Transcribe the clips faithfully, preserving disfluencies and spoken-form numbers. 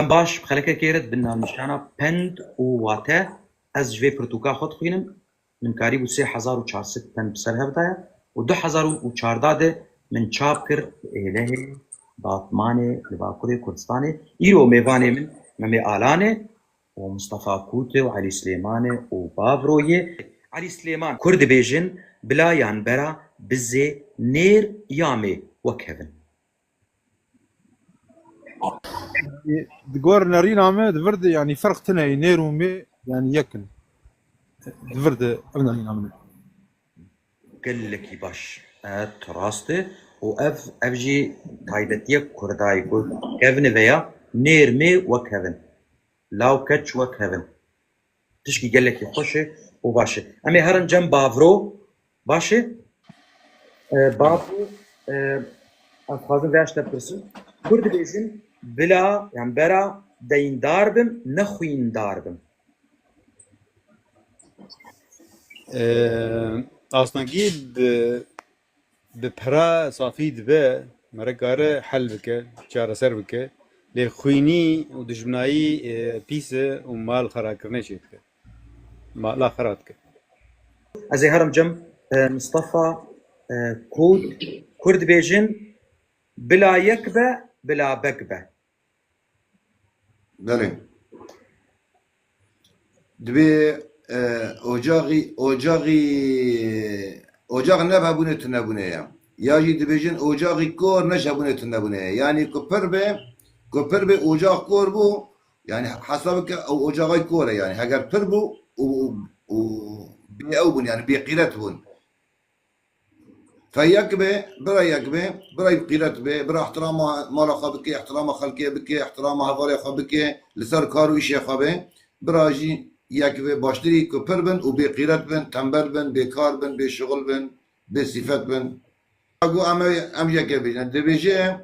Baş, bi xelekekê re di bin navnîşana pend û wate ez ji vê pirtûka xwe dixwînim. Min karîbû sê hezar û çar sed pend bi ser hev daye û du hezar û çardeh de min çap kir êlehê Batmanê li Bakurê Kurdistanê. Îro mêvanê min Memê Alan e û Mistefa Kût e û Elî Silêman e û Bavro ye. Elî Silêman, Kurd dibêjin bila yan bera bizê nêr ya mê wek hev in. Di gor nerîna me di vir de, yanî ferq tune ye, nêr û mê, yanî yek in. Di vir de ev nerîna min e. Gelekî baş. Evet, rast e. Û ev, ev jî taybetiye Kurda ye ku kevin veya nêr mê wek hev in. Law keç wek hev in. Tişkî gelekî xweş e û baş e. Em ê herin cem Bavro. Baş e? E, Bavro, e, ez dixwazim vê te pirsim. Kurd dibêjin bila, yan bera deyndar bim, ne xwîndar bim. E, astengî bi bi pira safî dibe, mere kare hel bike, çareser bike. Lê xwînî û dijminayî, e, pîs e û mal xerakirinê çê dike. Mala xera dike. Ez ê herim cem, e, Mistefa, e, Kût, Kurd dibêjin, bila yek be, bila bek be. Belê. Dibê, e, ocaxî, ocaxî, ocax ne hebûnê tunebûnê ye. Ya jî dibêjin ocaxî kor ne ji hebûnê tunebûnê ye. Yanî ku pir be, ku pir be ocax kor bû, yanî hesab bike ew ocaxay kor e yanî. Heger pir bû û, û, û bê ew bûn yanî bê qîret bûn. Fe yek be, bira yek be, bira bi qîret be, bira ihtirama mala xwe bike, ihtirama xelkê bike, ihtirama hevalê xwe bike, li ser kar û îşê xwe be, bira jî yek be, baştirî ku pir bin û bê qîret bin, tembel bin, bêkar bin, bê şixul bin, bê sîfet bin. Got em, em yekê bêjin. Dibêje,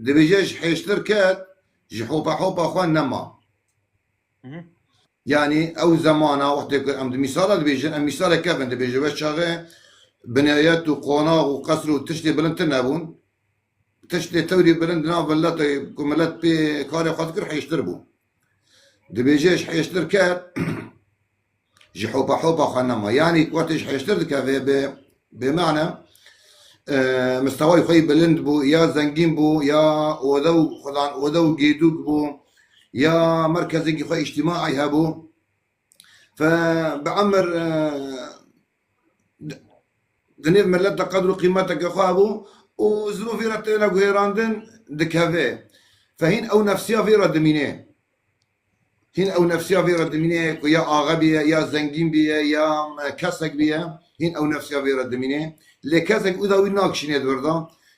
dibêje ji hêştir ket, ji hopa hopa xwe nema. Hı hı. Yanî ew zemana wextê ku em di mîsala dibêjin, em mîsalê kevin dibêjin, wê çaxê binayet û qonax û qesr û tiştê bilind tune bûn. Tiştê tewrî bilind di nav miletê ku milet pê karê xwe dikir hêştir bû. Dibêje ji hêştir ket, ji hopa hopa xwe nema. Yanî wextê ji hêştir dikeve bê, bê mane, e, mistewayê xwe yî bilind bû, ya zengîn bû, ya ode û xudan ode û gêdûk bû, ya merkezekî xwe îctîmaî hebû. Fe bi emir, e, di, di nêv milet de qedr û qîmeteke xwe hebû û zirof vê re têne guhêrandin dikeve. Fe hîn ew nefsiya vê re dimîne. Hîn ew nefsiya vê re dimîne ku ya axe biye, ya zengîn biye, ya kesek biye, hîn ew nefsiya vê re dimîne. Lê kesek uda wî nakişîne di vir de.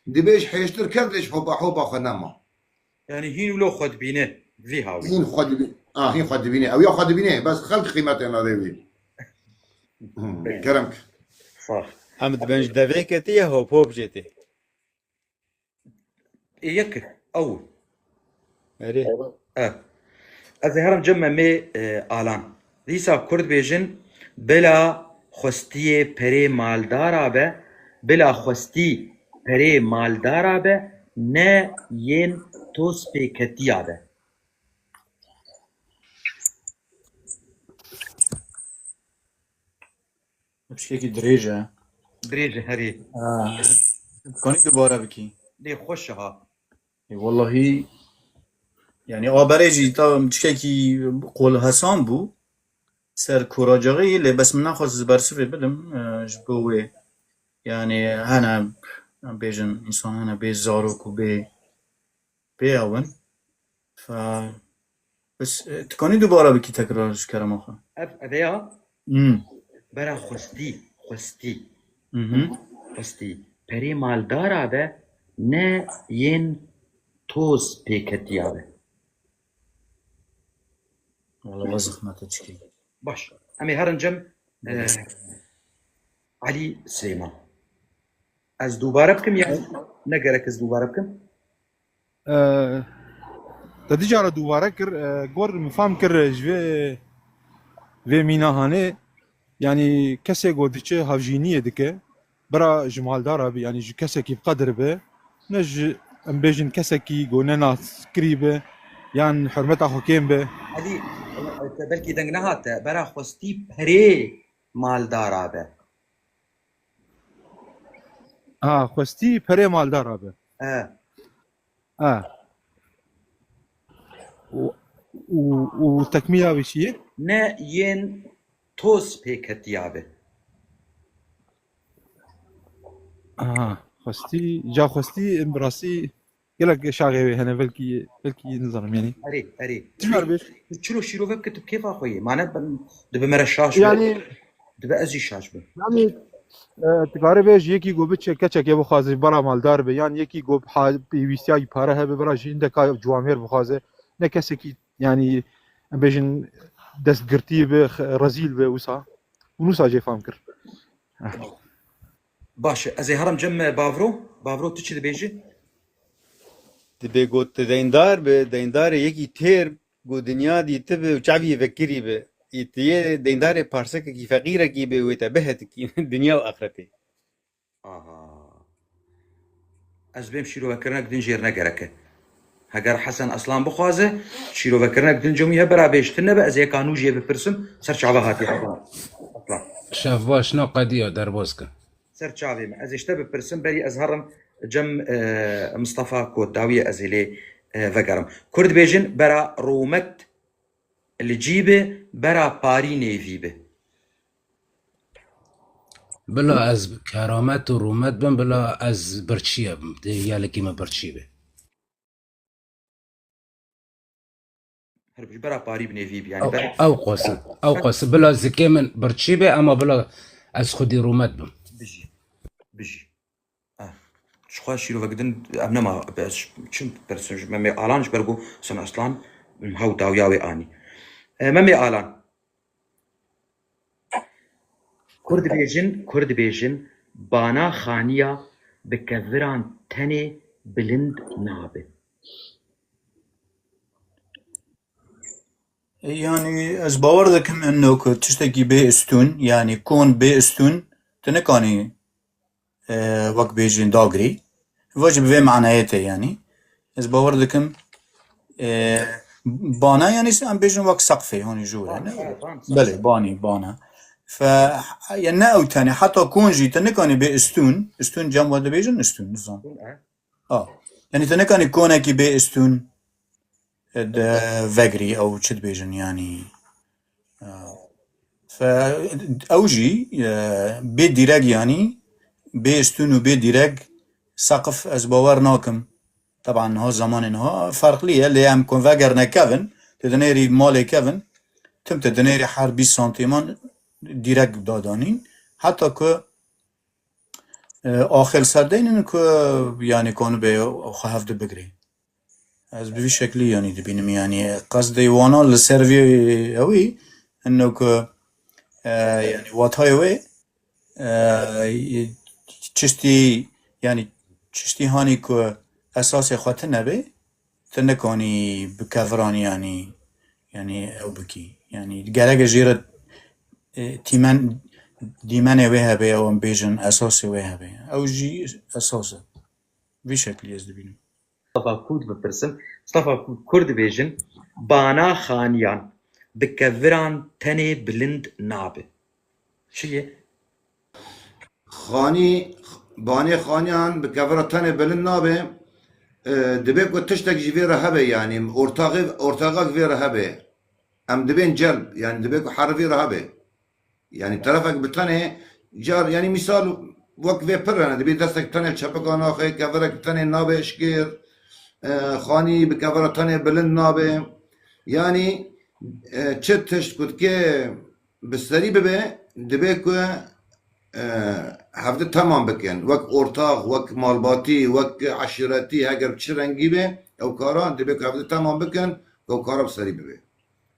Dibê ji hêştir ket lê ji hopa hopa xwe nema. Yanî hîn wilo xwe dibîne vî hawî. Hîn xwe dibî-, a, hîn xwe dibîne. Ew ya xwe dibîne, bes xelk qîmetê nade wî. Hmm, kerem. Sax. Em dibên ji devê ketî ya hop hop jê tê. Ê yek ew. Erê. E. Ez ê herim cem Memê, e, Alan. Dîsa Kurd bêjin, bila xwestiyê perê maldara be, bila xwestî perê maldara be, ne yên toz pêketiya be. Tiştekî dirêj e. Dirêj e herî. Ha. Dikanî dubare bikî. Lê xweş e ha. E, wellahî, yanî, a berê jî ta tiştekî qol hesan bû ser kuracaxî, lê bes min nexwest ji bersivê bidim, e, ji bo wê, yanî, hene, em bêjin, însan hene bê zarok û bê, bê ew in. Fe, bes, e, tikanî dubare bikî tekrar ji kerema xwe. Ev, ev ya? Hmm. Bera xwestî, xwestî. Mhm. Xwestî. Perê maldara be, ne yên toz pêketiya be. Wala we zehmet e çikî. Baş. Em ê herin cem, e, Elî Silêman. Ez dubare bikim ya ne gerek ez dubare bikim? E, te dî cara dubare kir, e, gor min fam kir ji vê, vê mîna hanê, yanî kesê ku diçe hevjîniyê dike, bira ji maldara be, yanî ji kesekî bi qedir be, ne ji, em bêjin, kesekî ku ne naskirî be, Yan hurmeta xwe kêm be. Elî, te belkî deng nehate, bera xwestî perê maldara be. Ha, xwestî perê maldara be. E. Ha. Û, û, û tekmîla wî çi ye? Ne yên toz pê ketiya be. Aha, xwestî, ca xwestî, em bi rastî gelek şaxê wê hene, belkî, belkî nizanim, yanî. Erê, erê. Çi car bêj? Tu çilo şîrove bike, tu kêfa xwe yê. Mane ben, dibe mere şaş be. Yanî, dibe ez jî şaş bim. Yanî, e, tu karê bêj, yekî ku biçe keçekê bixwaze, bera maldar be, yan yekî ku ha-, pêwîstiya pare hebe, bera jî hindeka ciwamêr bixwaze. Ne kesekî, yanî, em bêjin destgirtî be, xe-, rezîl be wisa. Û nûsa jê fam kir. Baş e. Ez ê herim cem me Bavro. Bavro, tu çi dibêjî? Dibê got tu deyndar be, deyndarê yekî têr ku dinya dîtibe û çavî vekirî be. Î tu yê deyndarê parsekekî feqîrekî be wê te bihetikî dinya û axretê. Aha. Ez bêm şîrovekirinek din jêr ne gerek e. Heger Hesen Aslan bixwaze, şîrovekirinek din cemî hebera bêjtin nebe, ez ê ka nû jê bipirsim, ser çava hatî Hesen Aslan. Şev baş, na qediya derbas ke. Ser çavê me. Ez ê ji te bipirsim, berî ez herim cem, e, Mistefa Kot, dawiyê ez ê lê, e, vegerim. Kurd bêjin, bera rûmet li cî be, bera parî nêvî be. Bila ez keramet û rûmet bim, bila ez birçîye bim. Dê gelekî me birçî be. Her bijî bera parî bi nêvî bî. Yanî ew, bera ew qas e. Ew qas e. Bila zikê min birçî be, ema bila ez xwedî rûmet bim. Bijî. Bijî. Ah. Ji xwe şîrovek din em nema, çim persin ji Memê Alan ji ber ku Sen Aslan hew dawiya wê anî. E, Memê Alan. Kur dibêjin, kur dibêjin, bana xaniya bi keviran tenê bilind nabe. Yanî ez bawer dikim ino ku tiştekî bê istûn, yanî kon bê istûn, tu nikanî, e, wek bêjin dagirî. Va jî bi vê manayê tê yanî. Ez bawer dikim, e, bana yanî em bêjin wek seqfê, honî jûre, ne? Ban, ban, seqf. Belê, banî, bana. Fe, ya ne ew tenê, heta kon jî tu nikanî bê istûn, istûn cem we dibêjin istûn, nizam. Istûn, e. A. Yanî tu nikanî konekî bê istûn, e, de vegirî ew çi dibêjin yanî. E, fe, ew jî, e, bê dîrek yanî, bê istûn û bê dîrek seqif ez bawer nakim. Teban niha zamanê niha ferqlî ye, lê em ku vegerine kevin, tu dinêrî malê kevin, tim tu dinêrî her bîst santîman dîrek dadanîn. Heta ku, e, axê li ser deynin ku, yanî, konibe xwe hevdi bigirê. Ez bi vî şeklî, yanî, dibînim, yanî, qesdê wana li ser vê ewî, ino ku, e, yanî, watayê wê, e, çiştî, yanî, çiştî hanî ku esasê xwe tune be, tu nikanî bi keviran, yanî, yanî, ew bikî. Yanî, gerek e jê re, e, tîmen, dîmenê wê hebe, ew em bêjin, esasê wê hebe. Ew jî esas e. Vî şeklî ez dibînim. Mistefa Kûd bipirsim. Mistefa Kûd, Kurd dibêjin, bana xaniyan bi keviran tenê bilind nabe. Çi ye? Xanî, banê xaniyan bi kevira tenê bilind nabe. E, dibe ku tiştek ji vê re hebe, yanî ortaxê, ortaxek vê re hebe. Em dibên celb, yanî dibe ku herî vê re hebe. Yanî terefek bi tenê car, yanî mîsal wek vê pir hene, dibê destek tenê li çepika naxe, kevirek bi tenê nabe eşkêr, e, xanî bi kevira tenê bilind nabe. Yanî, e, çi tişt ku dike bi serî bibe, dibe ku, e, hevdi temam bikin. Wek ortax, wek malbatî, wek eşîretî, heger bi çi rengî be, ew kara dibe ku hevdi temam bikin, ku ew kara bi serî bibe.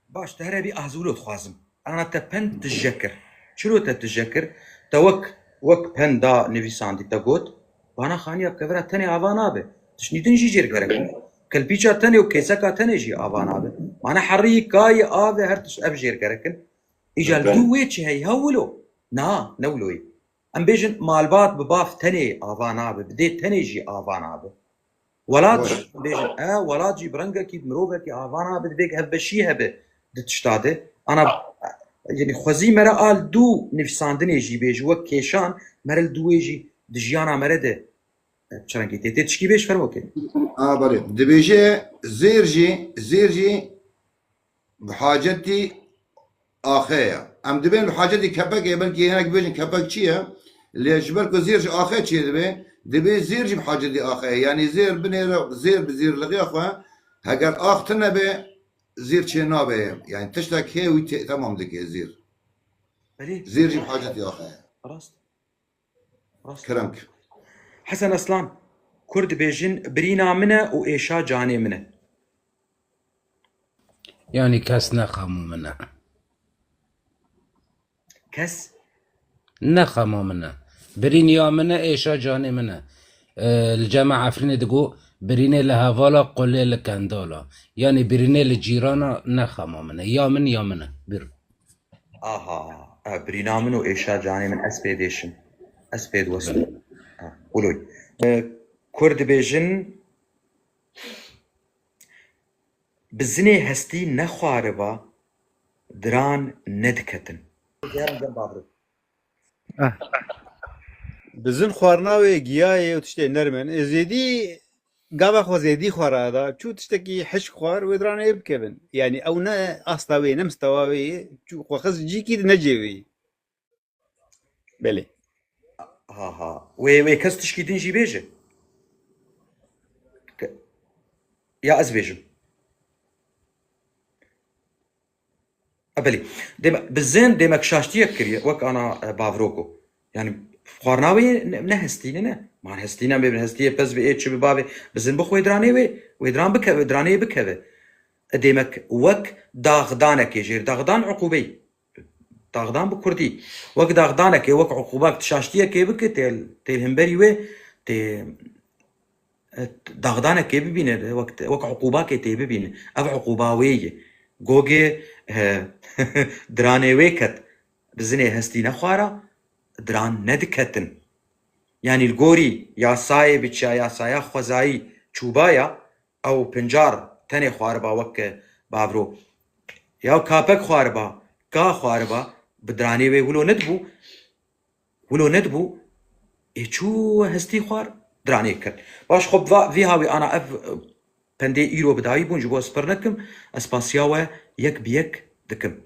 Baş, te here bî, ez wilo dixwazim. Ana te pend tije kir. Çilo te tije kir? Te wek, wek pend da nivîsandî, te got, bana xaniya bi kevira tenê ava nabe. Tiştî din jî jêr gerek in. Kilpîça tenê û kêseka tenê jî ava nabe. Mane herî, kayî, avê, her tişt ev jêr gerek in. Îca li dû wê çi heye? Hew wilo? Na, ne wilo ye. Em bêjin malbat bi bav tenê ava nabe, bi dê tenê jî ava nabe. Welat jî bêjin, e, welat jî bi rengekî mirovekî avana bi divê hevbeşî hebe di tişta de. Ana, yani xwezî mere al dû nivîsandinê jî bêjî wek kêşan mere li dû wê jî di jiyana mere de, e, çi rengî tê. Tê tişkî bêj fermo ke. A, belê. Dibêje zêr jî, zêr jî bi hacetî axe ye. Em dibên bi hacetî kepekê, belkî hinek bêjin kepek çi ye? Lê ji ber ku zêr ji axe çêdibe, dibê zêr jî bi hacetî axe ye. Yanî zêr binêre, zêr bi zêrlixiya xwe, heger ax tune be, zêr çê nabe. Yanî tiştek heye wî tê-, temam dike zêr. Belê. Zêr jî bi hacetî axe ye. Rast. Rast. Kerem kir. Hesen Aslan, Kurd dibêjin, birîna min e û êşa canê min e. Yanî kes ne xemo min e. Kes? Ne xemo min e. Birîniya min e, êşa canê min e. E, li cema Efrînê digo, birînê li hevala, qulê li kendala. Yanî birînê li cîrana ne xema min e. Ya min, ya min e. Bir. Aha, e, birîna min û êşa canê min, ez pê dêşim. Ez pê diwestim. Ha, wilo ye. E, Kurd dibêjin, bi zinê hestî nexwariba, diran nediketin. Germ gel Bavro. Eh. Bi zin xwarina wê giyayê û tiştê nerm in. Ê zêdî, gava xwe zêdî xwara da. Çû tiştekî hişk xwar, wê diranê bikevin. Yanî ew ne asta wê, ne mistewa wê ye. Çû xwe xist cîkî di necê wê ye. Belê. Ha, ha. Wê, wê kes tişkî din jî bêje. Ke-, ya ez bêjim. E, belê. Dême-, bi zin dêmek şaştiyek kiriye, wek ana, e, Bavro got. Yani, xwarina wê ne, ne hestî ne, ne. Man hestî ne, bê hestiyê pez bi ê çi bi bavê, bi zin bi xwe diranê wê, wê diran bikeve, diranê bikeve. E, dêmek wek daxdanekê jêr. Daxdan uqûbeyî. Daxdan bi kurdî. Wek daxdanekê, wek uqûbak, tu şaştiyekê bike, tê, tê li hemberî wê, tê, e, daxdanekê bibîne, wek, wek uqûbakê tê bibîne. Ev uqûba wê ye. Gogê, e, diranê wê ket. Bi zinê hestî nexwara, diran nediketin. Yanî li gorî yasayê biçiya, yasaya xwezayî çûbaya, ew pincar tenê xwariba wek Bavro. Ya kapek xwariba, ka xwariba, bi diranê wê wilo nedibû, wilo nedibû, ê çû hestî xwar, diranê kir. Baş xwe bi va-, vî hawî ana ev, e, pendê îro bi dawî bûn, ji bo ez pir nekim, ez spasiya we yek bi yek dikim.